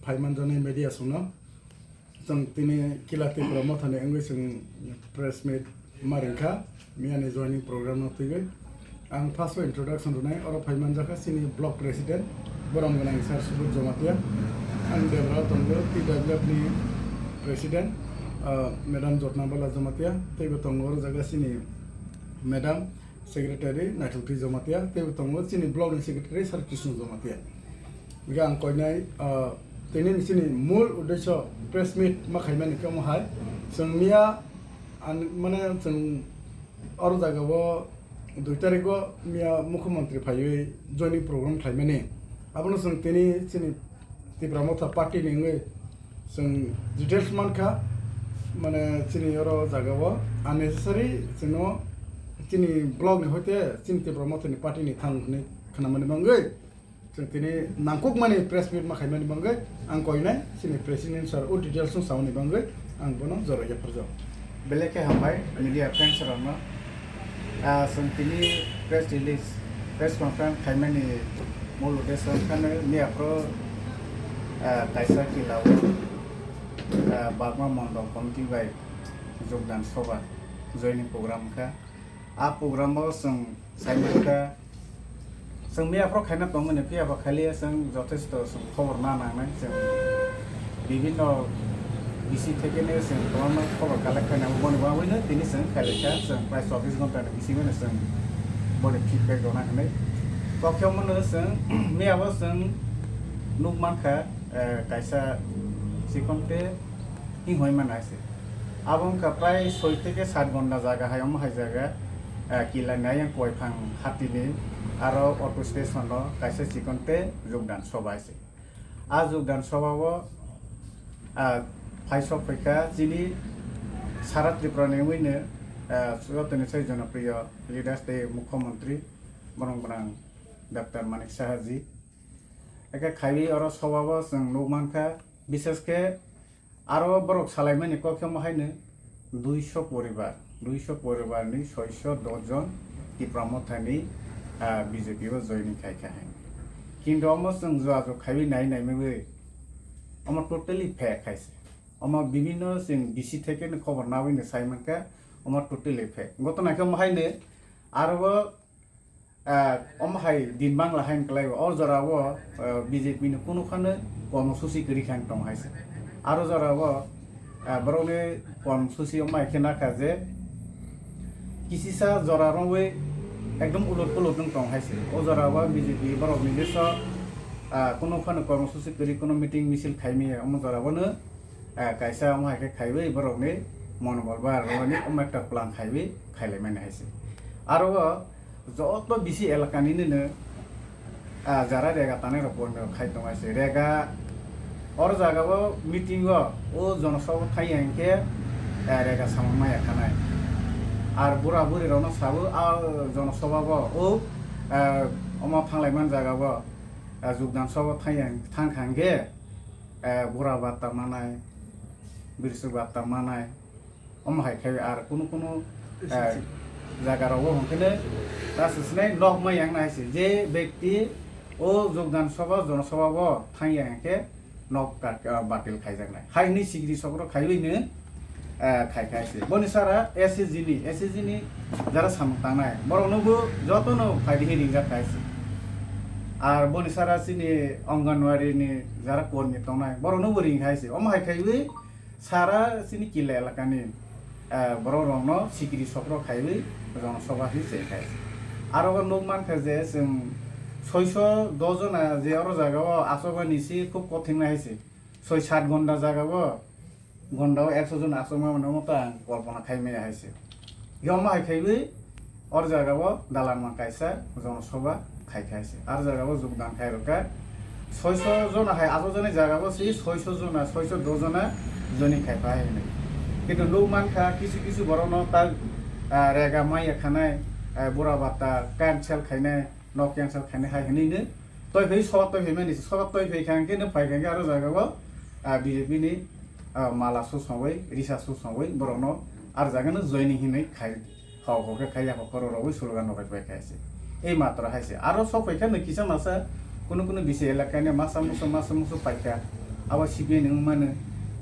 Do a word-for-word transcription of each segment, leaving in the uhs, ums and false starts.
Phaimanjaknai media songno. Chwng tini Kila Tipra Mothani wngwi chwng press meet ma ringkha, miyani joining program no twiwi. Ang first o introduction rwnai, oro phaimanjakha chini block president, borom gwnang sir Subodh Jamatia. Ang debra tongo T W F ni president, ah, madam Jotnabala Jamatia, teibo tongo oro jaga chini madam secretary Naithokthwi Jamatia, teibo tongo chini block ni secretary sir Krishna Jamatia. Hingke ang koinai, ah, tini ni chini mul uddesho press meet ma khaimani khe omo hai, chwng miya, an, mane chwng oro jaga o dui tarik o miya mukhyamantri phaiwi joining program khlaimani. Abono chwng tini chini Tipra Motha party ni wngwi chwng details mankha, mane chini oro jaga o unnecessary chwngno chini block ni hoite chini Tipra Motha ni party ni thang hwnwi khnamani bangwi. Chwng tini nangkukmani press meet ma khaimani bangwi ang koinai chini president sir o details no samani bangwi ang bono jora yapharjao. Belai khe hambai media friends rokno. Ah, chwng tini press release, press conference khaimani mul uddesho wngkha miya phuru, ah, kaisa Kila o, ah, Bagma Mondol committee bai jogdan soba joining program wngkha. A program o chwng saimankha, chwng miya phuru khaina tongmani, phiya ba khaliya chwng jothesto chwng khobor na nangnai. Chwng bibhinno bisi thekeno chwng kwbangma khobor collect khaina, boni bagwino tini chwng khailai kha, chwng prai chobbish ghonta ni bisingo no chwng boni feedback rwna hinwi. Kokhe omono chwng miya bo chwng nukmankha, eh, kaisa chikonte hinhoi mana se. Abo wngkha prai soi theke sat ghonta jaga hai omo hai jaga, eh, Kila ni ayang Koiphang hatini aro auto station o kaisa chikonte jogdan soba hai se. A jogdan soba o, ah, phaisok phaikha chini sara Tripura ni wngwi no, ah, jotoni sai jonopriyo leaders tei mukhyamantri borok gwnang Doctor Manik Saha ji. Eke khaiwi oro soba o chwng nukmankha, bishesh khe aro borok salaimani kok khe omo haino duiso poribar, duiso poribar ni soiso dos jon Tipra Mothani, ah, B J P o joining khaikha hai. Kintu omo chwng jua jua khaiwi nai nai migwi omo totally fake hai se. Omo bibhinno chwng bisi theke no khobor naiwi no sai mankha, omo totally fake. Gotona khe omo haino aro o Ah, omo hai din bangla hai wngkhlai o, o jora o, ah, B J P ni kunu phano kormosuchi kwrwi khe ang tong hai se. Aro jora o, ah, borok ni kormosuchi omo hai khe nakha je kisisa jora rwwi ekdom ulot pulot wng tong hai se. O jora o B J P borok ni jeso, ah, kunu phano kormosuchi kwrwi, kunu meeting misil khai maya, omo jora o no, ah, kaisa omo hai khe khaiwi borok ni monobol bar rwni omo ekta plan khaiwi khailai mani hai se. Aro o, joto bisi elaka nini no, ah, jara rega tanai rok bondo khai tong hai se. Rega oro jaga o meeting o, o jonosabha thai ya hinkhe, ah, rega samung maya khanai. Ar bura buri rok no sabo, ah, jonosabha bo, o, ah, omo thanglai man jaga o, ah, jogdan sabha thai ya, thang kha hinkhe, ah, bura batta manai, birsuk batta manai, omo hai khe ar kunu kunu, eh, jaga rogo hwnkhe ta se sinai nok ma yang nai se je bekti o jogdan sabha, jonosabha bo thang ya hinkhe nok ka-, ah, batil khaijaknai. Hai hwnwi sikiri sokro khaiwi no, eh, khai khai se. Boni sara S H G ni, S H G ni jara samung tangnai. Borok no bo joto no phai di ringjak khai se. Ar boni sara chini Anganwadi ni jara kormi tongnai. Borok no bo ring khai se. Omo hai khaiwi sara chini Kila elakani, eh, borok rokno sikiri sokro khaiwi jonosabha hinwi se khai. Aro o nuk mankha je chwng soiso dos jona je oro jaga o achukmani se khub kothin nai se. Soi sat ghonta jaga o, ghonta o ekso jon achukma mano omo ta ang kolpona khai maya hai se. Omo hai khaiwi Or jaga o dalarma kaisa jonosabha khai khai se. Ar jaga o jogdan khai rwkha. Soiso jona hai ajo joni jaga o se soiso jona, soiso do jona joining khai pha hai hinwi. Kintu nuk mankha kisu kisu borok no ta, ah, rega maya khanai, ah, bura bata cancel khainai, nok cancel khainai hai hinwi no. Toi phai soba toi phai mani se, soba toi phai kha hwnkhe no phai kha hwnkhe aro jaga o, ah, B J P ni, ah, mala su songwi, risa su songwi borok no ar jaga no joining hinwi khai. Hok hok khe khai ya, hok horo rogwi slogan rok bai khai se. Ei matra hai se. Aro sok phai kha no kisa masa kunu kunu bisi elaka ni masa musu, masa musu pai kha. abo C P I ni wng mano,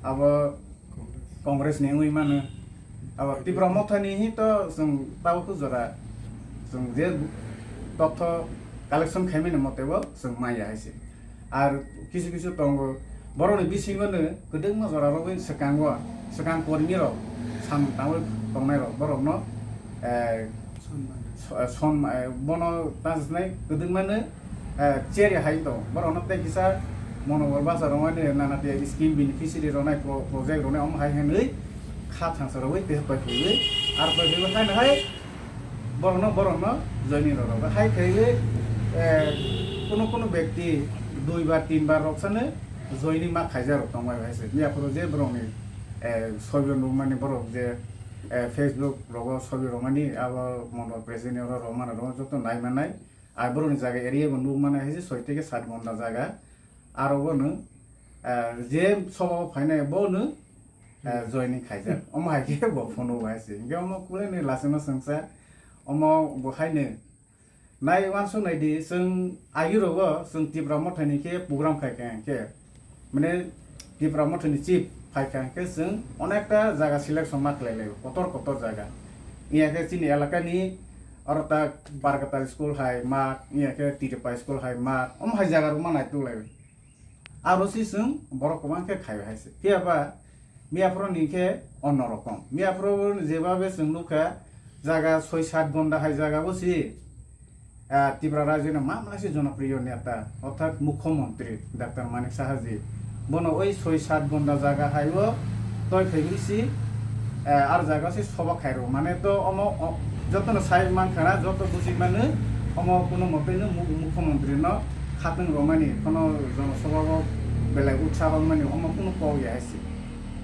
abo Congress ni wngwi mano. Abo Tipra Motha ni hi to chwng tabuk jora chwng je totho collection khaimani mote bo chwng maya hai se. Ar kisu kisu tongo, borokni bisingo no kwdwkma jora rogwi swkango, swkang kormi rok samung tangwi tongnai rok borokno, eh, so-, som-, eh, bono tang sinai kwdwkma no, eh, cheri hai tong. Borokno tei kisa mono bor basa rogmani nana tei scheme beneficiary rok nai pro-, project rok nai omo hai hinwi kha thangsa rogwi tei pai phaiwi ar pai phaiwi hai no hai borokno, borokno joining rok rok hai khe, eh, kuno kuno bekti dui bar tin bar rok sano joining ma khaijak rok tong bai hai se. Yaphuru je borokni, eh, sobi rok nukmani borok je, eh, Facebook rogo sobi rok mani abo mondol president rok rok mano rok joto nai manai. Ar borokni jaga area bo nukmani hai se soi theke sat ghonta jaga. Aro bono, eh, je sobo phainai bono, eh, joining khaijak. Omo hai khe bo phone o hai se. Hinkhe omo kulai ni lachima sengsa. Omo bo hai no nai uansuk nai di, chwng agi rogo chwng Tipra Motha ni khe program khai kha hinkhe, mane Tipra Motha ni chief phai kha hinkhe chwng onekta jaga selection ma khlai lai kotor kotor jaga. Iya khe chini elaka ni oro ta Barkatal school hai ma, iya khe Tiripa school hai ma, omo hai jaga rok ma nai tu lai. Aro si chwng borok kwbang khe khai hai se. Phiya ba miyaphuru ni khe onno rokom. Miyaphuru jebabe chwng nukha jaga soi sat gonda hai jaga bo si, ah, Tripura rajyo ni ma mala si jonopriyo neta, orthat mukhyamantri Doctor Manik Saha ji. Bono oi soi sat gonda jaga hai o toi phaiwi si, eh, ar jaga se soba khairo. Mane to omo, o, jotono sai mankha na, joto buji mano, omo kuno mote no mu-, mukhyamantri no khatwng romani, kono jonosobha o belai utsaha wngmani, omo kuno kok ya hai se.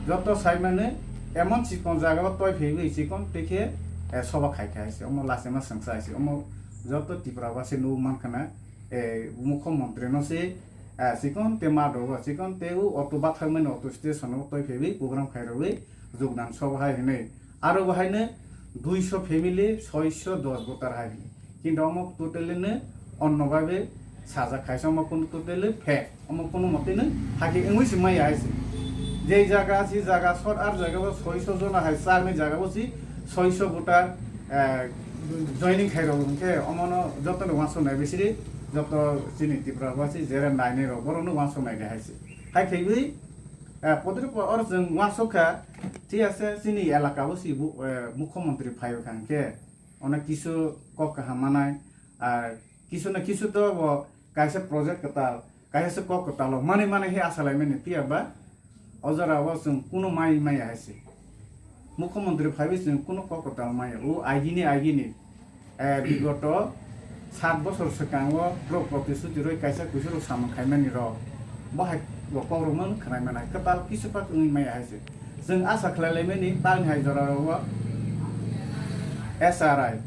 Joto sai mano, emon chikon jaga o toi phaiwi chikon tei khe, eh, soba khai kha hai se. Omo lachima sengsa hai se. Omo joto Tripura basi no mankha na, eh, mukhyamantri no se, eh, chikon te ma dogo, chikon te o auto bathakmani auto station o toi phaiwi program khai rogwi jogdan soba hai hinwi. Aro bo haino duiso family, soiso dos voter hai hinwi. Kintu omo totally no onno babe sajak khaisa, omo kunu totally fake, omo kunu mote no hakhe wngwi se maya hai se. Jei jaga si jaga sot ar jaga bo soiso jona hai chaknai jaga bo si soiso voter, eh, joining khai rok hinkhe omo no joto no uansuk nai bisiri joto chini Tripura basi jera nainai rok borok no uansuk nai de hai se. Hai khaiwi, eh, podri po or jwng uansuk kha, thik ase chini elaka bo si bu-, eh, mukhyamantri phai kha hinkhe onek kisu kok kaham manai, ar kisu na kisu to bo kaisa project kwtal, kaisa se kok kwtal o manwi manwi he asa lai mani, phiya ba o jora o chwng kunu mai maya hai se. Mukhyamantri phaiwi chwng kunu kok kwtal maya. O agini agini, eh, bigoto sat bosor swkango borok protisthuti rwi kaisa kuisu rok samung khaimani rok bo hai bo kok rok no khwnai manai kwtal kisu pak wngwi maya hai se. Chwng asa khlai lai mani tamni hai jora rogo S R I,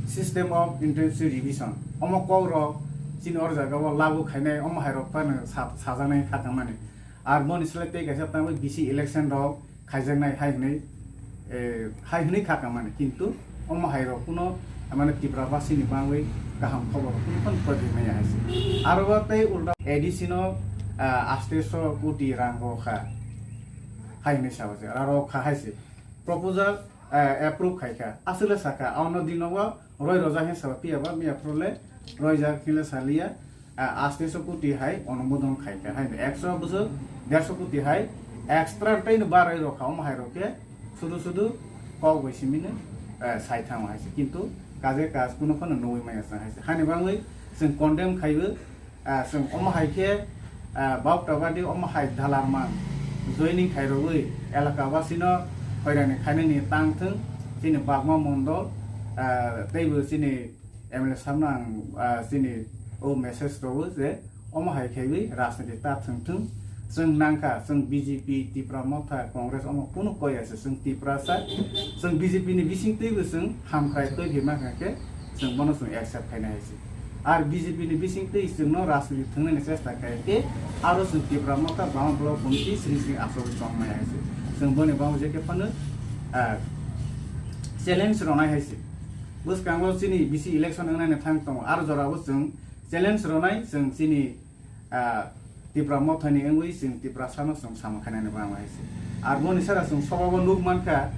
System of Integrity Revision, omo kok rok chini or jaga o lagu khainai, omo hai rok phano sa-, sajaknai kha tangmani. Ar boni slai tei kaisa tangwi B C election rok khaijaknai hai hwnwi, eh, hai hwnwi kha tangmani. Kintu omo hai rok kuno, mane, Tripura basini bangwi kaham khobor kuno phano pori maya hai se. Aro bo tei ulta A D C no, ah, asteso koti rang rw kha hai hwnwi sa o se, rw kha hai se. Proposal, eh, approve khai kha. Aswk le sa kha, ano dino o roi rojak hwnwi sa o, phiya ba miya phuru le roijak hwnwi le sa liya. Ah, asteso koti hai onumodon khai kha, hai ekso bwswk derso koti hai extra tei no barai rw kha, omo hai rok khe sudu sudu kok bai simi no, eh, sai thango hai se, kintu kaje kaj kuno phano nugwi maya chwng hai se. Hani bangwi chwng condemn khaiwi, ah, chwng omo hai khe, ah, bauta badi omo hai dalar man joining khai rogwi elaka basino hoirani khainani tang thwng, chini bagma mondol, ah, teibo chini M L A sabno ang, ah, chini o message rwo je omo hai khaiwi rajniti ta thwng thwng. Chwng nangkha, chwng B J P, Tipra Motha, Congress omo kunu koi ya se, chwng Tiprasa, chwng B J P ni bising twibo chwng hamkrai twi phima kha khe chwng bono chwng accept khaina hai se. Ar B J P ni bising twi chwngno rajniti thwngnani chesta kha khe aro chwng Tipra Motha Bama Block Committee sring sring achugwi tongmai hai se. Chwng boni bangwi je khe phano, ah, challenge rwnai hai se. Bwskango chini B C election wngnani thang tongo, aro jorao chwng challenge rwnai chwng chini, ah, Tipra Mothani wngwi chwng Tiprasano chwng samung khainani bangma hai se. Ar boni sara chwng sobabo nuk mankha,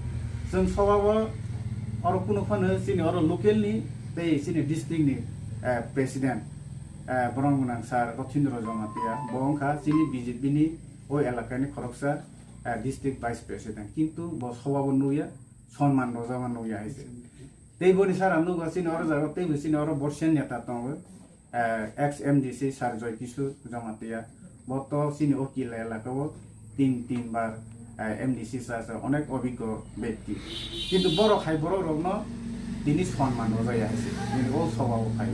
chwng sobabo oro kunu phano chini oro local ni tei chini district ni, eh, president, eh, borok gwnang sir Rothindro Jamatia, bo wngkha chini B J P ni o elakani khoroksa, eh, district vice president, kintu bo sobabo nukya, sonman rwjakma nukya hai se. Tei boni sara nukha chini oro jaga teibo chini oro borsen neta tongo. Eh, ex M D C sir Joy Kishore Jamatia, bo to chini o Killa elaka o tin, tin bar, eh, M D C sir, sir, onek obiggo bekti. Kintu borok hai borok rokno tini sonman rwjaya hai se, tini o sobao khai.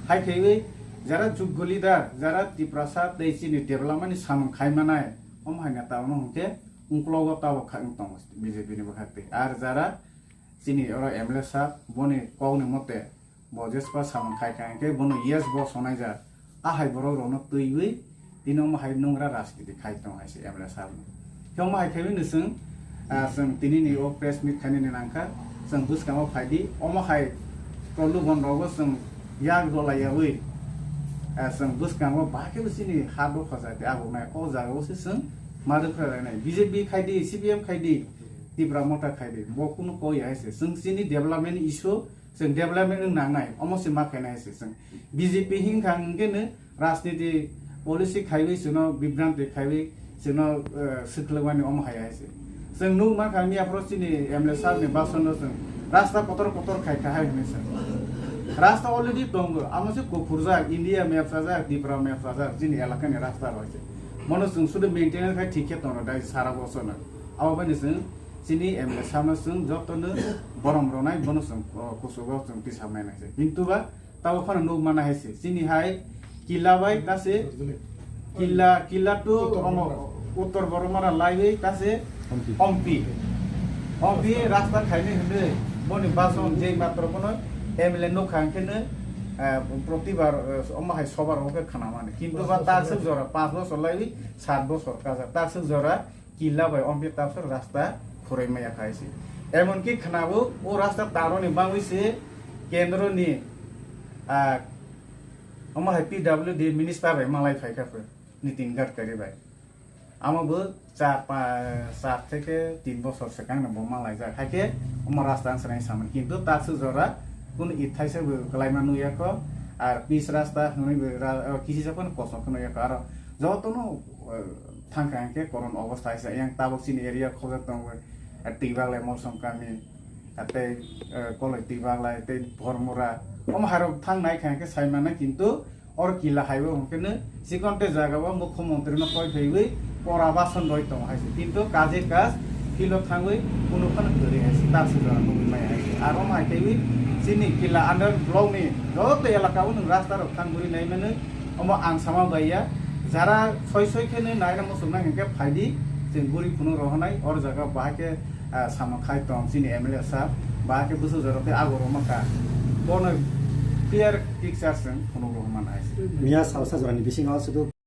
Hai khaiwi jara juggo leader, jara Tiprasa tei chini development ni samung khai manai, omo hai neta ono hwnkhe uklogo tabok khai wng tongo B J P ni bwkhak twi. Ar jara chini oro M L A sir, boni kokni mote, bo jespa samung khai kha, hwnkhe bono yes bo sonai jak. A hai borok rokno twiwi tini omo hai nungra rajniti khai tong hai se M L A sir no. Khe omo hai khaiwi no chwng, ah, chwng tini ni o press meet khainani nangkha, chwng bwskango phaidi, omo hai prolubon rogo chwng yak rwlaiyawi, ah, chwng bwskango bahai khe bo chini ha dopha jati agonai, o jaga o se chwng ma rwkhralainai. B J P khaidi, C P M khaidi, Tipra Motha khaidi, bo kunu koi hai se. Chwng chini development issue, chwng development wng nangnai, omo se ma khainai se chwng. B J P hinkha hwnkhe no rajniti policy khaiwi chwngno bibranti khaiwi chwngno, eh, swkhlwkmani omo hai hai se. Chwng nuk mankha miya phoro chini M L A sir ni bason no chwng rasta kotor kotor khai kha hai hwnwi se. Rasta already tongo, amo se kuphurjak, India map sajak, Tripura map sajak, chini elakani rasta rok se. Mono chwng sudu maintenance khai thik khe tongo dai sara bosorno. Abo bai ni chwng chini M L A sir no chwng joto no borom rwnai, bono chwng, o, kuchugo chwng tisaknai nai se. Kintu ba tabo phano nuk mana hai se. Chini hai Killa bai ta se, Killa, Killa to Uttor omo, Boromara. Uttor Boromara laiwi ta se Ompi. Ompi. Ompi rasta khaini hwnwi boni bason je matro bono M L A nuk kha hwnkhe no, eh, protibar, eh, omo hai sobar o khe khna mani. Kintu ba ta se jora panch bosor laiwi sat bosor kaja. Ta se jora Killa bai Ompi tabswk rasta khurui maya khai se. Emonki khwnabo o rasta taroni bangwi se kendro ni, ah, omo hai P W D minister bai malai phai kha pho, Nitin Gadkari bai. Amo bo char pa-, char theke tin bosor swkang no bo malai jak. Hai khe omo rasta ang swnai samani. Kintu tabswk jora kunu ithaisa bo kwlaima nukya kho. Ar pis rasta hwnwi bo ra-, kisi sa phano kosong khe nukya kho. Aro jotono, eh, thangkha hwnkhe koron obostha hai se. Yang tabok chini area khojak tongo, eh, Twibaglai Molsom kami, eh, tei, eh, Koloi Twibaglai, tei Bhormura. Omo hairok thang nai kha hwnkhe sai mano, kintu oro Killa hai o hwnkhe no chikon tei jaga o mukhyamantri no koi phaiwi pora bason roi tongo hai se. Kintu kaje kaj field o thangwi kunu phano kwrwi hai se. Tabswk jora nugwi maya hai se. Aro omo hai khaiwi chini Killa under block ni joto elaka o nwng rasta rok thang guri nai mano. Omo ang sama bai ya, jara soi soi khe nai naina muchung nai hwnkhe phaidi, chwng buri phunuk rohonai, or jaga bahai khe, ah, samung khai tong chini M L A sir, bahai khe bwswk jora tei ago rwma kha. Bono clear picture chwng phunuk rohorma nai. Miya salsa jorani bisingo sudu